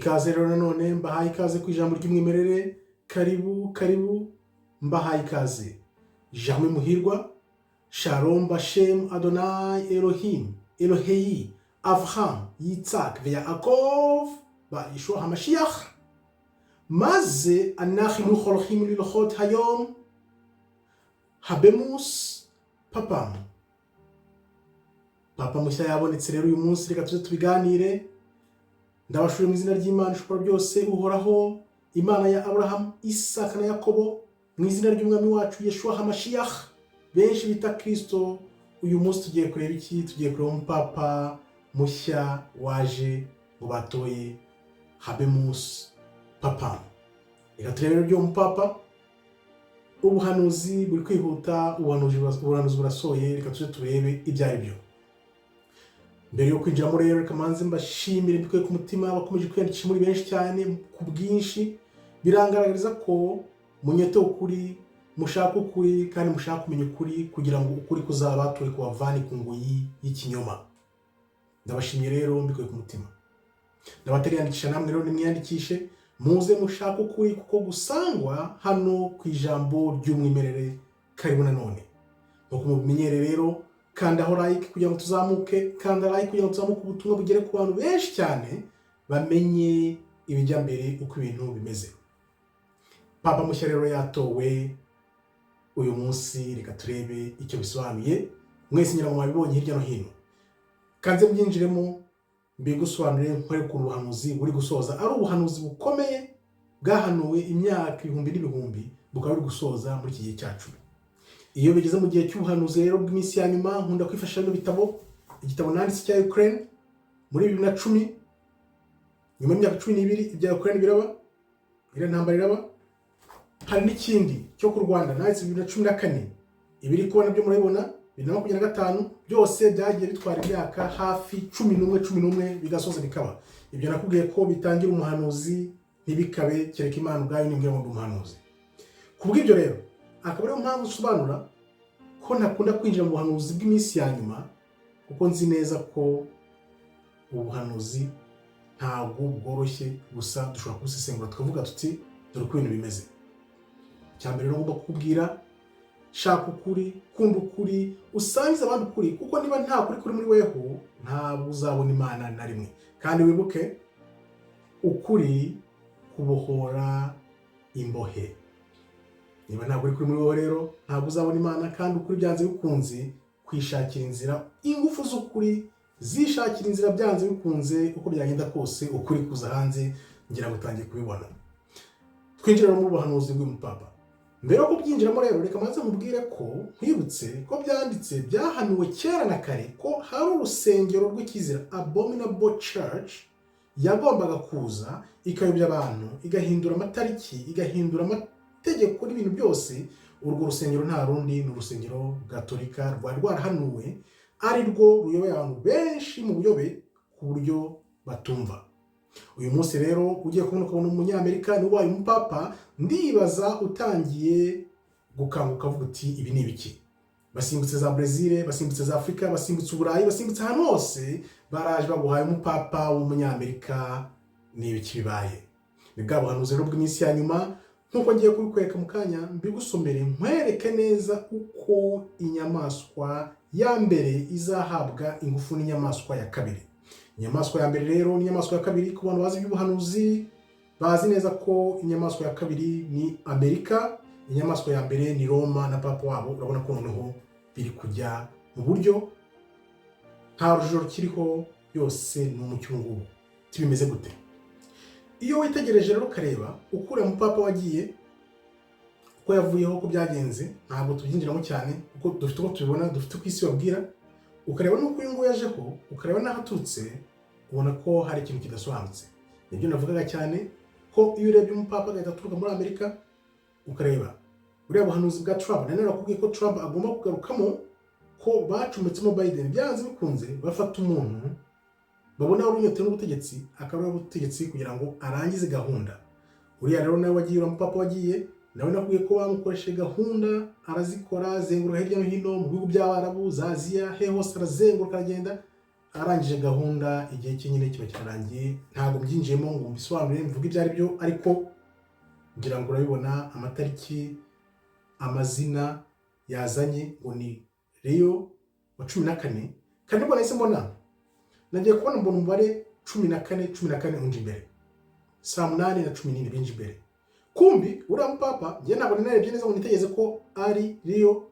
Ikaze rero nanone, mbahaye ikaze ku Ijambo ry'Umwimerere. Karibu, karibu, mbahaye ikaze. Jamwe muhirwa, Shalom Bashem Adonai Elohim, Eloheyi, Avraham, Yitzhak, Yaakov, ba Yeshua HaMashiach. Maze anachinu holchim lilchot hayom, Habemus Papam. Papa mushya yabonetse rero uyu munsi, reka tuze tubiganire. Ndabashuje mu izina ry'Imana ishobora byose, Uhoraho, Imana ya Aburahamu, Isaka na Yakobo, mu izina ry'Umwami wacu Yeshua HaMashiach, benshi bita Kristo. Uyu munsi tugiye kureba iki? Tugiye kureba umupapa mushya waje ngo batoye, Habemus Papam. Reka turebe rero iby'uwo mupapa. Ubuhanuzi buri kwihuta, ubuhanuzi burasohoye. Reka tuze turebe ibyo ari byo. Mbere yo kwinjiramo rero, reka manze mbashimire mbikuye ku mutima bakomeje kwiyandikisha muri benshi cyane ku bwinshi. Birangaragariza ko munyotewe ukuri, mushaka ukuri kandi mushaka kumenya ukuri, kugira ngo ukuri kuzabature, kubavane ku ngoyi y'ikinyoma. Ndabashimiye rero mbikuye ku mutima. N'abatariyandikisha namwe rero nimwiyandikishe, muze mushake ukuri kuko gusangwa hano ku Ijambo ry'Umwimerere. Karibu nanone. Nk'uko mubimenyere rero, kandaho like kugira ngo tuzamuke, kanda like kugira ngo tuzamuke, ubutumwa bugere ku bantu benshi cyane, bamenye ibijya mbere, uko ibintu bimeze. Papa mushya rero yatowe uyu munsi, reka turebe icyo bisobanuye. Mwese ngira ngo mwabibonye hirya no hino. Kanze mbyinjiremo, mbigusobanurire, nkwereke ukuntu ubuhanuzi buri gusoza, ari ubuhanuzi bukomeye bwahanuwe imyaka ibihumbi n'ibihumbi, bukaba buri gusoza muri iki gihe cyacu. Iyo bigeze mu gihe cy'ubuhanuzi rero bw'iminsi ya nyuma, nkunda kwifashisha bino bitabo. Igitabo nanditse cya Ukraine muri 2010, nyuma y'imyaka 12 ibya Ukraine biraba, iriya ntambara iraba. Hari n'ikindi cyo ku Rwanda nanditse 2014, ibiri kuba nabyo murabibona 2025. Byose byagiye bitwara imyaka hafi 11, 11, bigasoza bikaba. Ibyo nakubwiye ko bitangira umuhanuzi ntibikabe, kereka Imana ubwayo nimbwira ngo ndi umuhanuzi. Ku bw'ibyo rero, akaba ariyo mpamvu usobanura ko ntakunda kwinjira mu buhanuzi bw'iminsi ya nyuma, kuko nzi neza ko ubuhanuzi ntabwo bworoshye. Gusa dushobora kubusesengura tukavuga tuti: "Dore uko ibintu bimeze." Icya mbere rero ngomba kukubwira: shaka ukuri, kunda ukuri, usangize abandi ukuri, kuko niba nta kuri kuri muri weho, ntabwo uzabona Imana na rimwe. Kandi wibuke, ukuri kubohora imbohe. Niba ntabwo uri kuri muri wowe rero, ntabwo uzabona Imana. Kandi ukuri byanze bikunze kwishakira inzira, ingufu z'ukuri zishakira inzira byanze bikunze, uko byagenda kose ukuri kuza hanze. Ngira ngo utangiye kubibona. Twinjira mu buhanuzi bw'umupapa. Mbere yo kubyinjiramo rero, reka maze nkubwire ko, nkwibutse ko byanditse, byahanuwe kera na kare ko hari urusengero rw'ikizira, abominable church, yagombaga kuza ikayobya abantu, igahindura amatariki, igahindura amategeko n'ibintu byose. Urwo rusengero nta rundi, ni urusengero gatolika rwari rwarahanuwe, ari rwo ruyoboye abantu benshi mu buyobe ku buryo batumva. Uyu munsi rero ugiye kubona ukabona umunyamerika niwe ubaye umupapa, ndibaza utangiye gukanguka avuga uti: "Ibi ni ibiki?" Basimbutse za Brezil, basimbutse za Afurika, basimbutse Uburayi, basimbutse ahantu hose, baraje baguhaye umupapa w'umunyamerika. Ni ibiki bibaye? Ni bwa buhanuzi rero bw'iminsi ya nyuma, nk'uko ngiye kubikwereka mu kanya, mbigusomere, nkwereke neza uko inyamaswa ya mbere izahabwa ingufu n'inyamaswa ya kabiri. Inyamaswa ya mbere rero n'inyamaswa ya kabiri, ku bantu bazi iby'ubuhanuzi bazi neza ko inyamaswa ya kabiri ni Amerika, inyamaswa ya mbere ni Roma na papa wabo. Urabona ko noneho biri kujya mu buryo, nta rujijo rukiriho, byose ni umucyo ngubu. Bimeze gute? Iyo witegereje rero ukareba uko uriya mupapa wagiye, uko yavuyeho, uko byagenze, ntabwo tubyinjiramo cyane kuko dufite uko tubibona, dufite uko isi babwira. Ukareba n'uko uyu nguyu yajeho, ukareba n'aho aturutse, ubona ko hari ikintu kidasobanutse. Nibyo navugaga cyane, ko iyo urebye umupapa agahita aturuka muri Amerika, ukareba buriya buhanuzi bwa Trump, nari narakubwiye ko Trump agomba kugarukamo, ko bacometsemo Biden byanze bikunze. Bafata umuntu babona wari unyotewe n'ubutegetsi, akaba ari ubutegetsi kugira ngo arangize gahunda. Uriya rero nawe wagiye, uriya mupapa wagiye nawe, nakubwiye ko bamukoresheje gahunda, arazikora, azenguruka hirya no hino mu bihugu by'Abarabu, za Aziya, he hose arazenguruka, aragenda. Arangije gahunda, igihe cye nyine kiba kirarangiye. Ntabwo mbyinjiyemo ngo mbisobanure, mvuge ibyo ari byo, ariko ngira ngo urabibona amatariki, amazina yazanye ngo ni Leo wa 14. Kandi ubwo nahise mbona, nagiye kubona mbona umubare 14, 14 unje imbere, saa 8:14 binje imbere. Kumbi uriya mupapa, njye ntabwo narebye neza ngo nitegereze ko ari Leo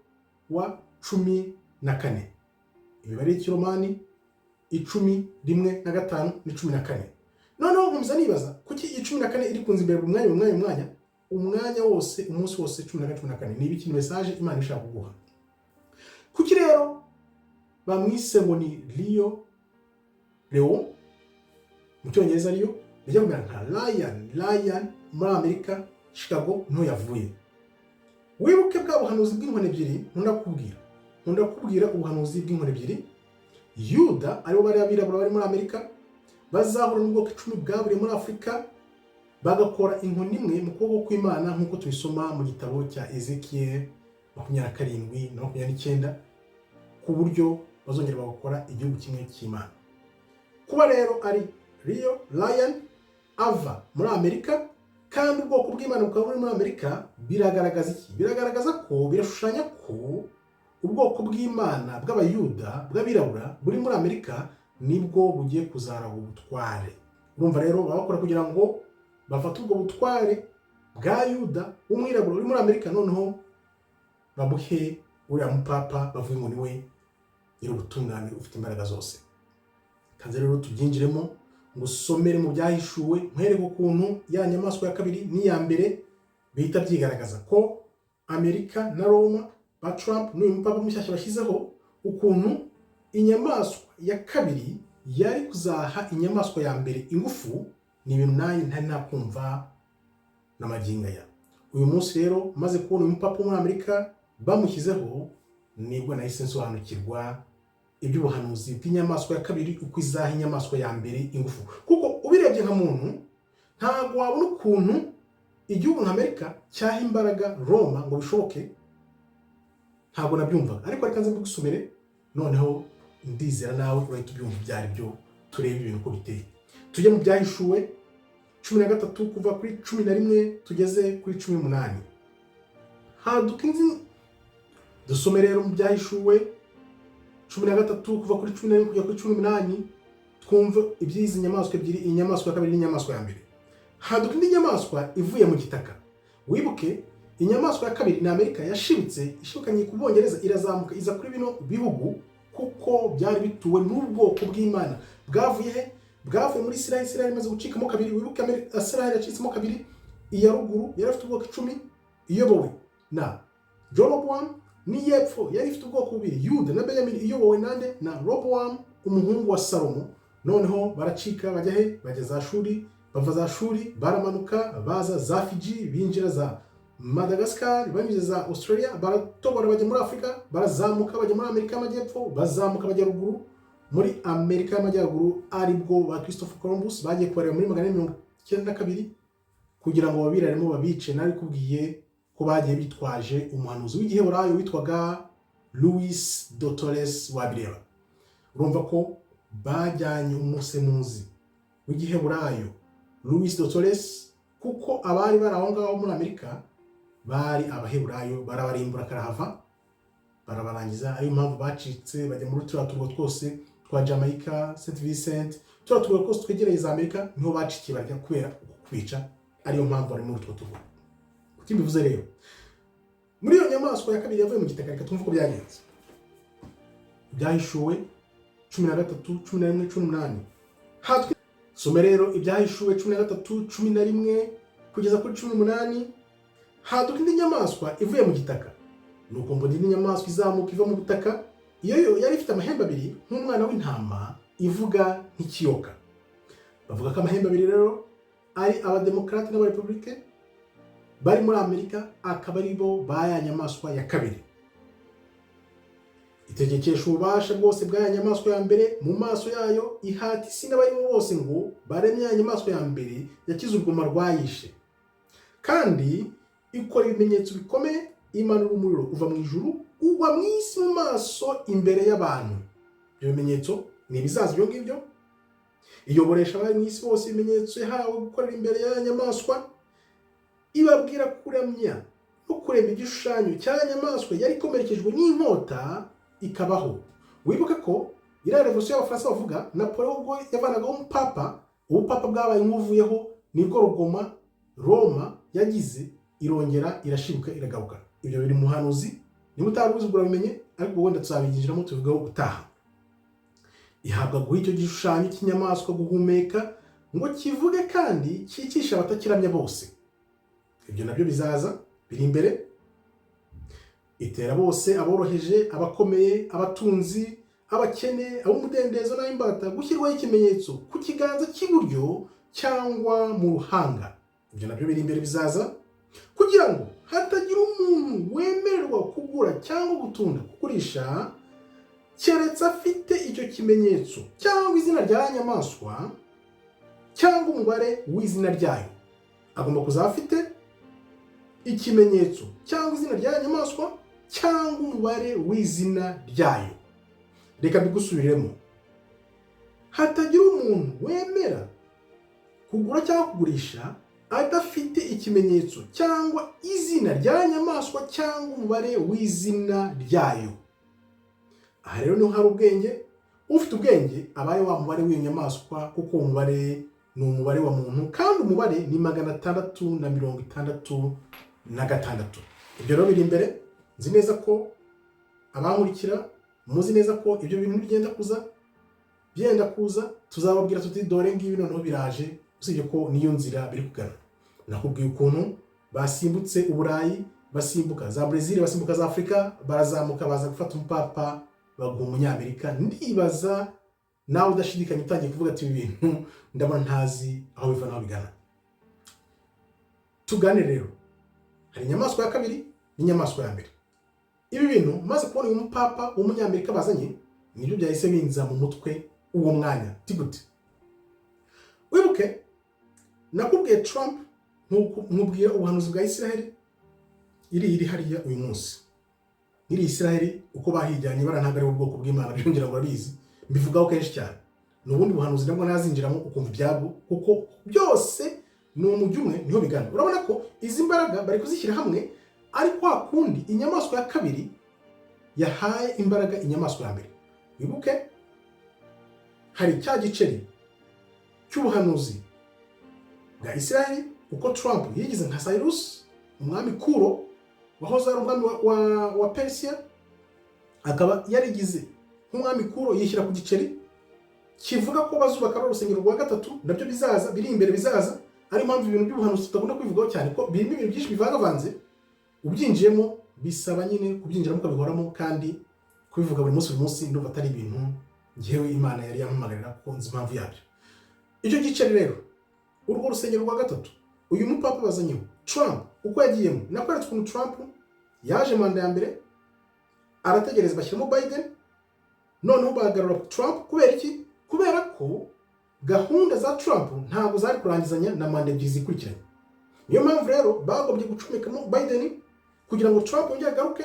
wa 14. Imibare y'ikiromani, 10, 1 na 5 ni 14. Noneho nkomeza nibaza kuki iyi 14 iri kunza imbere buri mwanya, buri mwanya, umwanya, umwanya wose, umunsi wose, 14, 14. Ni ibiki? Ni message Imana ishaka kuguha. Kuki rero bamwise ngo ni Leo, Leo mu Cyongereza, ariyo bijya kumera nka lion? Lion muri Amerika, Chicago niho yavuye. Wibuke bwa buhanuzi bw'inkoni ebyiri nkunda kukubwira. Nkunda kukubwira ubuhanuzi bw'inkoni ebyiri. Yuda, aribo bari abirabura bari muri Amerika, bazahura n'ubwoko 10 bwaburiye muri Afurika, bagakora inkoni imwe mu kuboko kw'Imana, nk'uko tubisoma mu gitabo cya Ezekiel 27 na 29, ku buryo bazongera bagakora igihugu kimwe cy'Imana. Kuba rero ari Leo, Lion, ava muri Amerika kandi ubwoko bw'Imana bukaba buri muri Amerika, biragaragaza iki? Biragaragaza ko, birashushanya ko ubwoko bw'Imana bw'Abayuda, bw'abirabura buri muri Amerika, nibwo bugiye kuzaragwa ubutware. Urumva rero baba bakora kugira ngo bafate ubwo butware bwa Yuda w'umwirabura uri muri Amerika, noneho babuhe uriya mupapa, bavuge ngo niwe nyir'ubutungane ufite imbaraga zose. Kanze rero tubyinjiremo, ngo usomere mu Byahishuwe, nkwereke ukuntu ya nyamaswa ya kabiri n'iya mbere bihita byigaragaza ko Amerika na Roma ba Trump n'uyu mupapa mushyashya bashyizeho, ukuntu inyamaswa ya kabiri yari kuzaha inyamaswa ya mbere ingufu. Ni ibintu nanjye ntari nakumva n'amagingo aya. Uyu munsi rero, maze kubona uyu mupapa wo muri Amerika bamushyizeho, nibwo nahise nsobanukirwa iby'ubuhanuzi bw'inyamaswa ya kabiri, uko izaha inyamaswa ya mbere ingufu. Kuko ubirebye nka muntu, ntabwo wabona ukuntu igihugu nka Amerika cyaha imbaraga Roma ngo bishoboke. Ntabwo nabyumvaga, ariko reka nze mbigusomere, noneho ndizera nawe urahita ubyumva ibyo ari byo. Turebe ibintu uko biteye. Tujye mu Byahishuwe 13, kuva kuri 11 tugeze kuri 18. Haduka inzi. Dusome rero mu Byahishuwe 13, kuva kuri 11 kugera kuri 18, twumve iby'izi nyamaswa ebyiri, inyamaswa ya kabiri n'inyamaswa ya mbere. Haduka indi nyamaswa ivuye mu gitaka. Wibuke, inyamaswa ya kabiri ni Amerika yashibutse, ishibukanye ku Bwongereza, irazamuka iza kuri bino bihugu, kuko byari bituwe n'ubwoko bw'Imana bwavuye he? Bwavuye muri Isiraheli. Isiraheli imaze gucikamo kabiri. Wibuke, Isiraheli yacitsemo kabiri. Iya ruguru yari ifite ubwoko 10 iyobowe na Jeroboam, n'iyepfo yari ifite ubwoko bubiri, Yuda na Benyamini, iyobowe nande? Na Roboam, umuhungu wa Salomo. Noneho baracika bajya he? Bajya za Shuri. Bava za Shuri baramanuka baza za Fiji, binjira za Madagascar, banyuze za Australia, baratobora bajya muri Afurika, barazamuka bajya muri Amerika y'Amajyepfo, bazamuka bajya ruguru muri Amerika y'Amajyaruguru, aribwo ba Christopher Columbus bagiye kubareba muri 492 kugira ngo babiraremo babice. Nabikubwiye ko bagiye bitwaje umuhanuzi w'Igiheburayo witwaga Louis de Torres. Wabireba, urumva ko bajyanye umusemuzi w'Igiheburayo Louis de Torres, kuko abari bari aho ngaho muri Amerika bari Abaheburayo. Barabarimbura karahava, barabarangiza. Ariyo mpamvu bacitse bajya muri turiya turwa twose twa Jamaica, St Vincent, turiya turwa twose twegereye za Amerika, niho bacikiye bajya kubera uku kwica. Ariyo mpamvu bari muri utwo turwa. Kuki mbivuze rero? Muri iyo nyamaswa ya kabiri yavuye mu gitaka, reka twumve uko byagenze. Ibyahishuwe 13, 11, 18. Hatwi some rero Ibyahishuwe 13, 11 kugeza kuri 18. Haduka indi nyamaswa ivuye mu gitaka. Nuko mbona indi nyamaswa izamuka iva mu butaka. Iyo yo yari ifite amahembe abiri nk'umwana w'intama, ivuga nk'ikiyoka. Bavuga ko amahembe abiri rero ari Abademokarate n'Abarepublike bari muri Amerika, akaba ari bo ba ya nyamaswa ya kabiri. Itegekesha ububasha bwose bwa ya nyamaswa ya mbere mu maso yayo, ihata isi n'abarimo bose ngo baremye ya nyamaswa ya mbere yakize uruguma rwayishe. Kandi ikora ibimenyetso bikomeye, imanura umuriro uva mu ijuru ugwa mu isi mu maso imbere y'abantu. Ibyo bimenyetso Ni ibizaza ibyo ngibyo. Iyoboresha abari mu isi bose ibimenyetso yahawe gukorera imbere ya nyamaswa, ibabwira kuramya no kurema igishushanyo cya nyamaswa yari ikomerekejwe n'inkota ikabaho. Wibuke ko iriya revolution y'Abafaransa bavuga, Napoleon ubwo yavanagaho umupapa, ubupapa bwabaye nk'uvuyeho, nibwo rugoma Roma yagize, irongera irashibuka, iragaruka. Ibyo biri mu muhanuzi, niba utari ubizi urabimenye, ariko wenda tuzabiginjiramo tubivugaho ubutaha. Ihabwa guha icyo gishushanyo cy'inyamaswa guhumeka ngo kivuge kandi cyicishe abatakiramya bose. Ibyo nabyo bizaza, biri imbere. Itera bose, aboroheje, abakomeye, abatunzi, abakene, ab'umudendezo n'ab'imbata, gushyirwaho ikimenyetso ku kiganza cy'iburyo cyangwa mu ruhanga. Ibyo nabyo biri imbere, bizaza, kugira ngo hatagira umuntu wemererwa kugura cyangwa gutunda, kugurisha, keretse afite icyo kimenyetso cyangwa izina rya nyamaswa cyangwa umubare w'izina ryayo. Agomba kuzaba afite ikimenyetso cyangwa izina rya nyamaswa cyangwa umubare w'izina ryayo. Reka mbigusubiremo: hatagira umuntu wemera kugura cyangwa kugurisha adafite ikimenyetso cyangwa izina rya nyamaswa cyangwa umubare w'izina ryayo. Aha rero niho hari ubwenge. Ufite ubwenge aba ari wa mubare w'iyo nyamaswa, kuko uwo mubare ni umubare wa muntu, kandi umubare ni 666. Ibyo rero biri imbere. Nzi neza ko abankurikira muzi neza ko ibyo bintu bigenda kuza, byenda kuza, tuzababwira tuti: "Dore ngibi noneho biraje." Usibye ko niyo nzira biri kugana. Nakubwiye ukuntu basimbutse Uburayi, basimbuka za Brezil, basimbuka za Afurika, barazamuka, baza gufata umupapa, baguha Umunyamerika. Ndibaza nawe udashidikanya utangiye kuvuga ati: "Ibi bintu ndabona ntazi aho biva n'aho bigana." Tugane rero, hari inyamaswa ya kabiri n'inyamaswa ya mbere. Ibi bintu maze kubona uyu mupapa w'Umunyamerika bazanye, nibyo byahise binza mu mutwe uwo mwanya. Gute? Wibuke nakubwiye Trump, nkubwira ubuhanuzi bwa Israel iri hariya uyu munsi. Iri Israel uko bahijyanye bara, ntabwo ari ubwoko bw'Imana, byongera ngo urabizi, mbivugaho kenshi cyane. Ni ubundi buhanuzi nabwo nazinjiramo ukumva ibyabwo, kuko byose ni umujyi umwe, niho bigana. Urabona ko izi mbaraga bari kuzishyira hamwe, ari kwa kundi inyamaswa ya kabiri yahaye imbaraga inyamaswa ya mbere. Wibuke hari cya giceri cy'ubuhanuzi bwa Israel, uko Trump yigize nka Cyrus, umwami Kuro wahoze ari umwami wa Persia, akaba yarigize nk'umwami Kuro, yishyira ku giceri kivuga ko bazubaka urusengero rwa gatatu. Nabyo bizaza, biri imbere, bizaza. Ari impamvu ibintu by'ubuhanuzi tudakunda kwivugaho cyane, ko birimo ibintu byinshi bivangavanze. Ubyinjiyemo bisaba nyine kubyinjiramo ukabihoramo, kandi kubivuga buri munsi buri munsi ndumva atari ibintu ngewe Imana yari yampamagarira, kuko nzi impamvu yabyo. Icyo giceri rero, urwo rusengero rwa gatatu, uyu mupapa bazanyeho Trump, uko yagiyemo, nakweretse ukuntu Trump yaje manda ya mbere, arategereza, bashyiramo Biden, noneho bagarura Trump. Kubera iki? Kubera ko gahunda za Trump ntabwo zari kurangizanya na manda ebyiri zikurikiranye. Niyo mpamvu rero bagombye gucomekamo Biden kugira ngo Trump yongere agaruke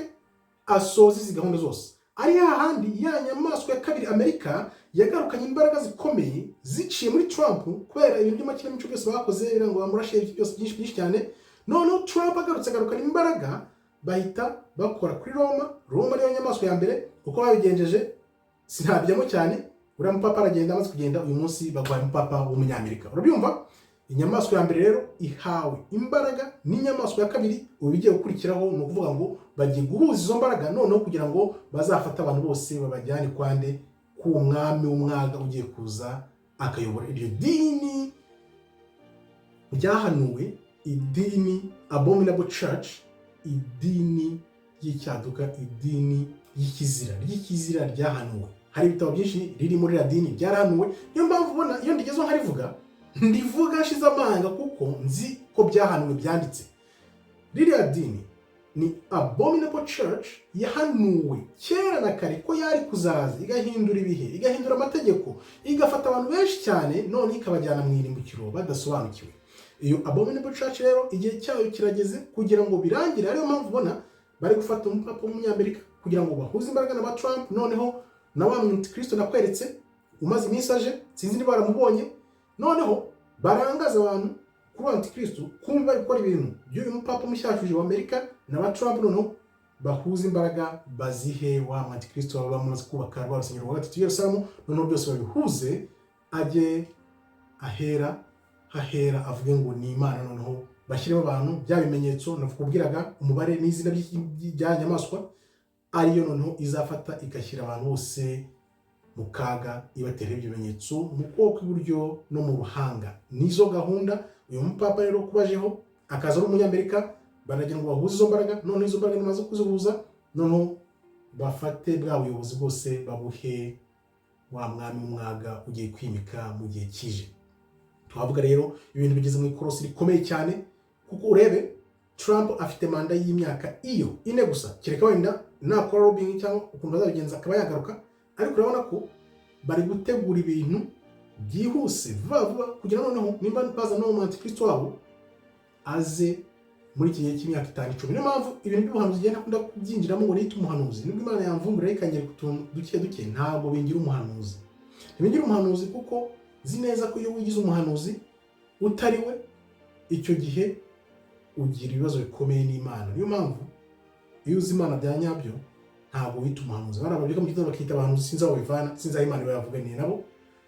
asoze izi gahunda zose. Ari hahandi ya nyamaswa ya kabiri, Amerika, yagarukanye imbaraga zikomeye ziciye muri Trump, kubera ibintu by'amakinamico byose bakoze ngo bamurashe, byose byinshi byinshi cyane. Noneho Trump agarutse, agarukana imbaraga, bahita bakora kuri Roma. Roma ariyo nyamaswa ya mbere. Uko babigenjeje sinabijyamo cyane. Uriya mupapa aragenda, amaze kugenda, uyu munsi baguhaye umupapa w'Umunyamerika. Urabyumva? Inyamaswa ya mbere rero ihawe imbaraga n'inyamaswa ya kabiri. Ubu bigiye gukurikiraho ni ukuvuga ngo bagiye guhuza izo mbaraga noneho kugira ngo bazafate abantu bose babajyane kwande? Ku mwami w'umwaga ugiye kuza akayobora iryo dini ryahanuwe, idini abominable church, idini ry'icyaduka, idini ry'ikizira, ry'ikizira ryahanuwe. Hari ibitabo byinshi riri muri iriya dini byarahanuwe. Niyo mpamvu ubona iyo ndigezeho nkarivuga, ndivuga nshize amanga, kuko nzi ko byahanuwe, byanditse. Ririya dini ni abominable church yahanuwe kera na kare ko yari kuzaza igahindura ibihe, igahindura amategeko, igafata abantu benshi cyane, none ikabajyana mu irimbukiro badasobanukiwe. Iyo abominable church rero igihe cyayo kirageze kugira ngo birangire. Ariyo mpamvu ubona bari gufata umupapa w'Umunyamerika kugira ngo bahuze imbaraga na ba Trump, noneho na wa Kristo nakweretse. umaze iminsi aje, sinzi niba baramubonye. Noneho barangaza abantu kuri antikristo, kumva bari gukora ibintu by'uyu mupapa mushyashuje wa Amerika na ba Trump. Noneho bahuza imbaraga bazihe wa antikristo baba bamaze kubaka rwa rusengero rwa gatatu i Yerusalemu. Noneho byose babihuze, ajye ahera hahera, avuge ngo ni Imana. Noneho bashyiremo abantu bya bimenyetso nakubwiraga, umubare n'izina rya nyamaswa, ariyo noneho izafata igashyira abantu bose mu kaga, ibatera ibyo bimenyetso mu kuboko kw'iburyo no mu ruhanga. Nizo gahunda. Uyu mupapa rero kubajeho akaza ari Umunyamerika, baragira ngo bahuze izo mbaraga. Noneho izo mbaraga nimaze kuzihuza, noneho bafate bwa buyobozi bwose babuhe wa mwami w'umwaga ugiye kwimika mu gihe kije. Twavuga rero ibintu bigeze mu ikorosi rikomeye cyane, kuko urebe Trump afite manda y'imyaka iyo 4 gusa, kereka wenda nakora lobbying cyangwa ukuntu bazabigenza akaba yagaruka. Ariko urabona ko bari gutegura ibintu byihuse vuba vuba, kugira noneho nimba baza no mu antikristo wabo aze muri iki gihe cy'imyaka 5, 10. Niyo mpamvu ibintu by'ubuhanuzi ngenda akunda kubyinjiramo ngo nite umuhanuzi. Nubwo Imana yamvumbura ikanyereka utuntu duke duke, ntabwo bingira umuhanuzi, ntibingira umuhanuzi, kuko nzi neza ko iyo wigize umuhanuzi utari we, icyo gihe ugira ibibazo bikomeye n'Imana. Niyo mpamvu iyo uzi Imana bya nyabyo ntabwo wita umuhanuzi. Bari ababyuka mu gitondo bakita abahanuzi, sinzi aho bivana, sinzi aho Imana iba yavuganiye nabo.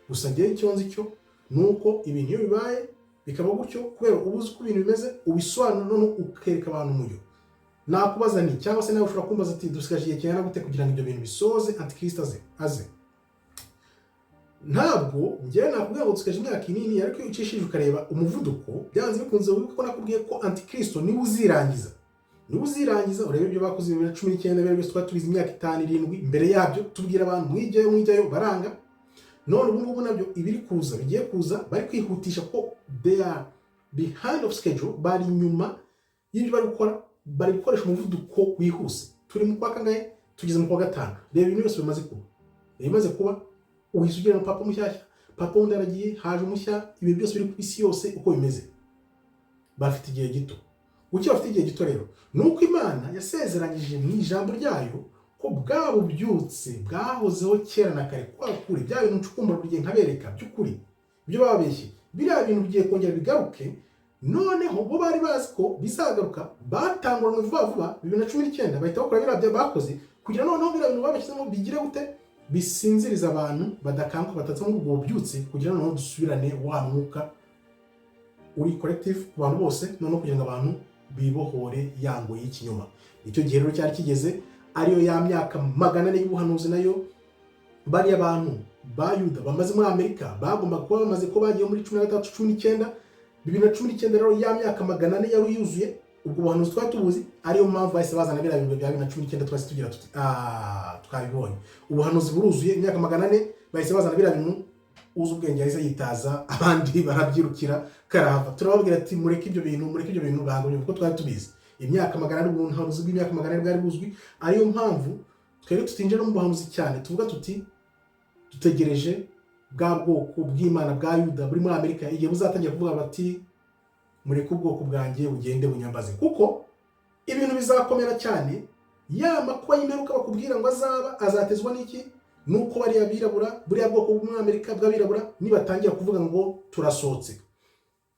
Gusa njyewe icyo nzi cyo ni uko ibintu iyo bibaye bikaba gutyo, kubera uba uzi uko ibintu bimeze, ubisobanura, noneho ukereka abantu umujyo. Nakubaza ni cyangwa se nawe ushobora kumbaza ati: "Dusigaje igihe kingana gute kugira ngo ibyo bintu bisoze, antikristo aze?" Ntabwo njyewe nakubwira ngo dusigaje imyaka inini, ariko iyo ucishije ukareba umuvuduko, byanze bikunze, wibuke ko nakubwiye ko antikristo niwe uzirangiza, niwe uzirangiza. Urebe ibyo bakoze 2019, mbere byose twari tubizi, imyaka 5, 7 mbere yabyo tubwira abantu: "Mwijyayo, mwijyayo," baranga. None ubu ngubu nabyo ibiri kuza, bigiye kuza, bari kwihutisha ko they are behind of schedule, bari inyuma y'ibyo bari gukora, bari gukoresha umuvuduko wihuse. Turi mu kwa kangahe? Tugeze mu kwa gatanu. Reba ibintu byose bimaze kuba, ibimaze kuba. Uhise ugira na papa mushyashya, papa wundi aragiye, haje umushya. Ibintu byose biri ku isi yose uko bimeze, bafite igihe gito. Kuki bafite igihe gito rero? Ni uko Imana yasezeranyije mu ijambo ryayo ko bwa bubyutse bwahozeho kera na kare, kwa kuri bya bintu ncukumbura buri gihe nkabereka by'ukuri ibyo babeshye, biriya bintu bigiye kongera bigaruke. Noneho bo bari bazi ko bizagaruka, batanguranwe vuba vuba 2019, bahita bakora biriya bya bakoze, kugira noneho biriya bintu babashyizemo bigire gute? Bisinziriza abantu, badakanguka, bataza muri ubwo bubyutse, kugira noneho dusubirane wa mwuka uri collective ku bantu bose, noneho kugira ngo abantu bibohore ya ngoyi y'ikinyoma. Icyo gihe rero cyari kigeze, ariyo ya myaka 400 y'ubuhanuzi, nayo bariya bantu ba Yuda bamaze muri Amerika bagomba kuba bamaze ko bagiye muri 13, 19, 2019. Rero ya myaka 400 yari yuzuye, ubwo buhanuzi twari tubuzi. Ariyo mpamvu bahise bazana biriya bintu bya 2019. Twahise tugira tuti: "Ah, twabibonye, ubuhanuzi buruzuye, imyaka 400." Bahise bazana biriya bintu, uzi ubwenge yahise yitaza, abandi barabyirukira karahava. Turababwira ati: "Mureke ibyo bintu, mureke ibyo bintu." Bagumye kuko twari tubizi imyaka 400, ubuhanuzi bw'imyaka 400 bwari buzwi. Ariyo mpamvu twebwe tutinjira mu buhanuzi cyane, tuvuga tuti dutegereje bwa bwoko bw'Imana bwa Yuda buri muri Amerika, igihe buzatangira kuvuga bati: "Mureke ubwoko bwanjye bugende bunyambaze," kuko ibintu bizakomera cyane. Ya makuba y'imperuka bakubwira ngo azaba, azatezwa n'iki? Nuko bariya birabura, buriya bwoko bwo muri Amerika bw'abirabura, nibatangira kuvuga ngo turasohotse,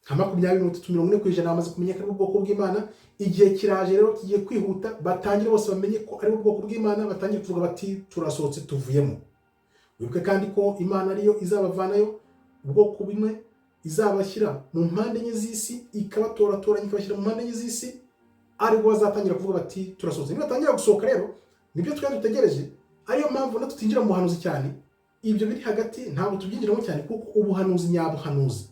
nka 20, 30, 40% bamaze kumenya ko ari ubwoko bw'Imana. Igihe kiraje rero, kigiye kwihuta, batangire bose bamenye ko ari ubwoko bw'Imana, batangire kuvuga bati: "Turasohotse, tuvuyemo." Wibuke kandi ko Imana ariyo izabavanayo, ubwoko bumwe izabashyira mu mpande enye z'isi, ikabatoratoranya ikabashyira mu mpande enye z'isi, aribwo bazatangira kuvuga bati: "Turasohotse." Nibatangira gusohoka rero, nibyo twari dutegereje. Ariyo mpamvu na tutinjira mu buhanuzi cyane, ibyo biri hagati ntabwo tubyinjiramo cyane, kuko ubuhanuzi nyabuhanuzi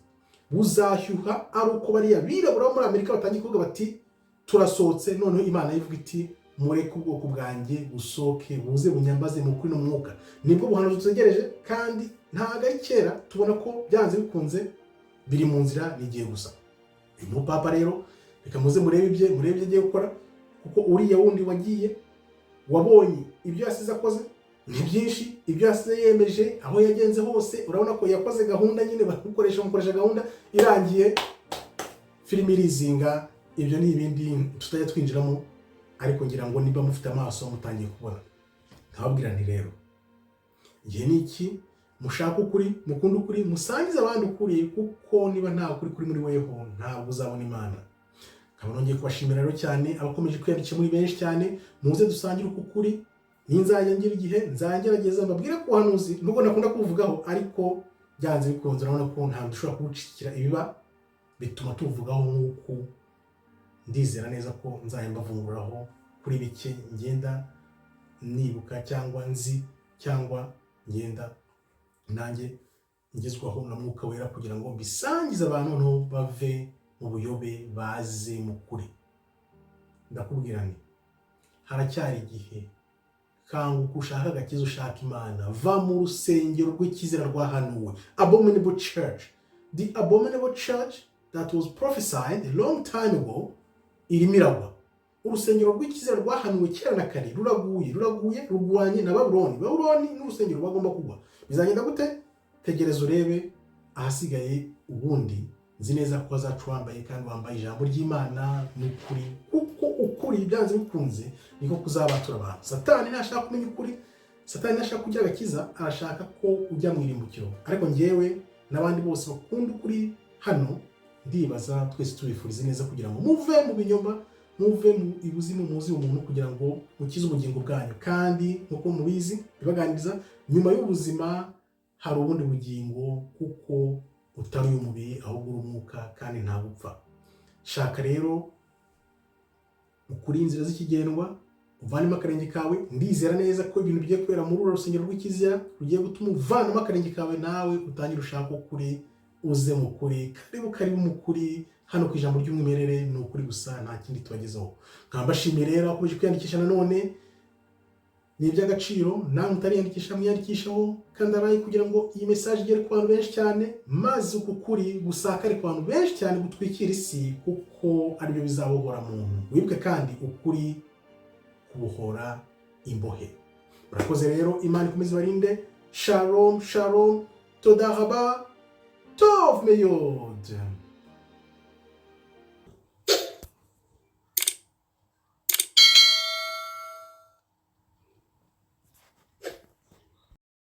buzashyuha ari uko bariya birabura bo muri Amerika batangiye kuvuga bati: "Turasohotse." Noneho Imana ivuga iti: "Mureke ubwoko bwanjye busohoke, buze bunyambaze mu kuri no mwuka." Nibwo buhanuzi dutegereje, kandi ntabwo ari kera, tubona ko byanze bikunze biri mu nzira, ni igihe gusa. Uyu mupapa rero, reka muze murebe ibye, murebe ibyo agiye gukora, kuko uriya wundi wagiye, wabonye ibyo yasize akoze ni byinshi, ibyo yasize yemeje aho yagenze hose. Urabona ko yakoze gahunda nyine bamukoresha, bamukoresha gahunda irangiye, filimi irizinga. Ibyo ni ibindi tutajya twinjiramo, ariko ngira ngo niba mufite amaso mutangiye kubona. Nkababwira nti rero igihe ni iki, Mushake ukuri, mukunde ukuri, musangize abandi ukuri, kuko niba nta kuri kuri muri weho, ntabwo uzabona Imana. Nkaba nongeye kubashimira rero cyane abakomeje kwiyandikisha muri benshi cyane. Muze dusangire uku kuri. Ninzajya ngira igihe, nzagerageza mbabwire ku buhanuzi, nubwo nakunda kubuvugaho, ariko byanze bikunze urabona ko ntabwo dushobora kubucikira. Ibiba bituma tubuvugaho nk'uku. Ndizera neza ko nzajya mbavunguraho kuri bike ngenda nibuka cyangwa nzi cyangwa ngenda nanjye ngezwaho na Mwuka Wera, kugira ngo mbisangize abantu, noneho bave mu buyobe baze mu kuri. Ndakubwira nti haracyari igihe. Kanguka ushaka agakiza, ushaka Imana. Va mu rusengero rw'ikizira rwahanuwe, abominable church. The abominable church that was prophesied a long time ago irimo iragwa. Urusengero rw'ikizira rwahanuwe kera na kare ruraguye, ruraguye, rugwanye na Babuloni. Babuloni n'urusengero rwagomba kugwa. Bizagenda gute? Tegereza urebe. Ahasigaye ubundi nzi neza ko hazaca wambaye kandi wambaye ijambo ry'Imana n'ukuri, kuko ukuri byanze bikunze niko kuzabatura abantu. Satani ntashaka kumenya ukuri, Satani ntashaka kugira agakiza, arashaka ko ujya mu irimbukiro. Ariko njyewe n'abandi bose bakunda ukuri hano, ndibaza twese tubifuriza neza kugira ngo muve mu binyoma, muve mu ibuzimu, muzi umuntu, kugira ngo mukize ubugingo bwanyu. Kandi nk'uko mubizi, bibaganiriza, nyuma y'ubuzima hari ubundi bugingo, kuko utari uyu mubiri ahubwo uri umwuka kandi ntagupfa. Shaka rero ukuri inzira z'ikigendwa, uvanemo akarenge kawe. Ndizera neza ko ibintu bigiye kubera muri uru rusengero rw'ikizira rugiye gutuma uvanamo akarenge kawe, nawe utangire ushaka ukuri, uze mu kuri. Karibu, karibu mu kuri hano ku Ijambo ry'Umwimerere. Ni ukuri gusa, nta kindi tubagezaho. Nkaba mbashimiye rero abakomeje kwiyandikisha nanone, ni iby'agaciro. Namwe mutariyandikisha, mwiyandikishaho kandi arayi, kugira ngo iyi message igere ku bantu benshi cyane, maze uku kuri gusakare ku bantu benshi cyane, gutwikira isi, kuko aribyo bizabohora muntu. Wibuke kandi ukuri kubohora imbohe. Murakoze rero, Imana ikomeze ibarinde. Shalom, shalom, toda raba, tov meod.